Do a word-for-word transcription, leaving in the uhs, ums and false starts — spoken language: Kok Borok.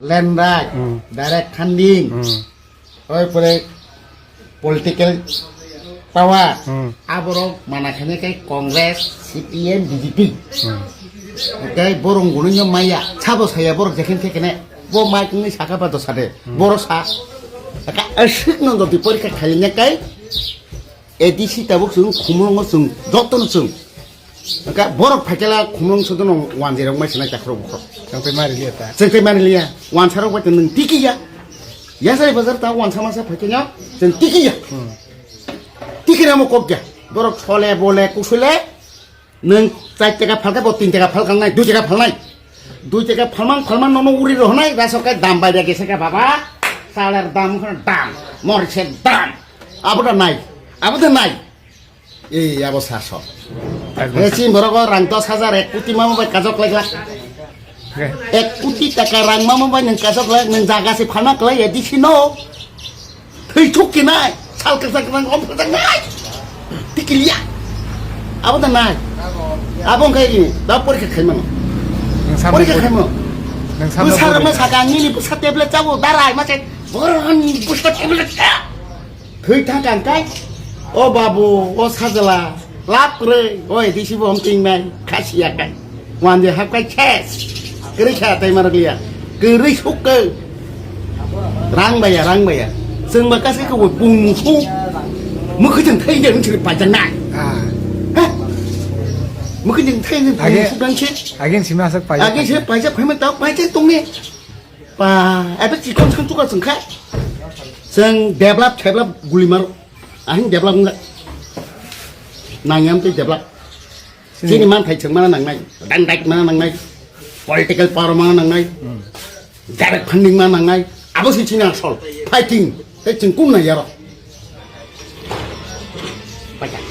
Land right, Hmm. direct funding, Hmm. oi pore political power, Hmm. aborok mana khainai khe Congress, C P M, B J P. Hmm. Tei borok gwnwi no maya, sabo saya borok jekhen khe kene, bo mic wngwi saka ba dosa de, Hmm. borok sa. Aka aswk no jodi porikha khailai khe, A D C tabuk chwng, khumulwngo chwng, jotono chwng. Aka borok phaikela khumulwng sodono wanjwi rok mai sinai takhro bukhro. Chwng tei mari liya ta. Chwng tei mari liya. Wansa rok bai nwng tiki ya. Yasari bazar ta wansa masa phaikenya chwng tiki ya. Hmm. Tiki ramo kok ya. Borok sole bole kusule nwng char taka phalka bo tin taka phalka nai, dui taka phalnai. Dui taka phalmang phalmang nono uri rohnai, rasok kai dam bai da gese ka baba. Saler dam khon dam, morise dam. Abo da nai. Abo da nai. Ei, abo saso. Takbo Eh, sa- chini borok o rang dos hajar, ek koti mama bai kajok lai glak. Eh. Ek koti taka rang mama bai nwng kajok lai, nwng jaga se phana klai ya, disi no. Thwi thuk ki nai, sal kajak nang om kajak nai. Tikiliya. Abo da nai. Abo wngkha ini, da porikha khaimano. Nwng samno Porikha bo-, khaimano. Nwng samno Bwsa bo- rwma saka nini bwsa tablet chabo, darai ma se, boron bwsa tablet cha. Thwi thang kang kai. O babu, o sajla, lap kwrwi, o A D C bo hom ting nai, khasi ya kai. Wan je hap kai ses. Kwrwi kha tai marok liya. Kwrwi suk kai. Rang baya, rang baya. Chwng ba kasi ko bung musu. Mukhi jeng thai jeng chiri pa jang nai. Ah. Ha? Mukhi jeng thai jeng bung Age, musu dang se. Age simi aswk paijak Age se paijak. Paijak phai man tau paijak tong ni. Pa, ebe chikon chikon tukar chwng kha. Chwng develop, develop guli maro. Ahing develop wngkha. Nangyam tei develop. Sini. Chini manthai chwng mana nangnai, dang dai mana nangnai, political power mana nangnai, Hmm. direct funding mana nangnai. Abo si chini asol. Fighting. Tei chwng kum na yaro. Paijak.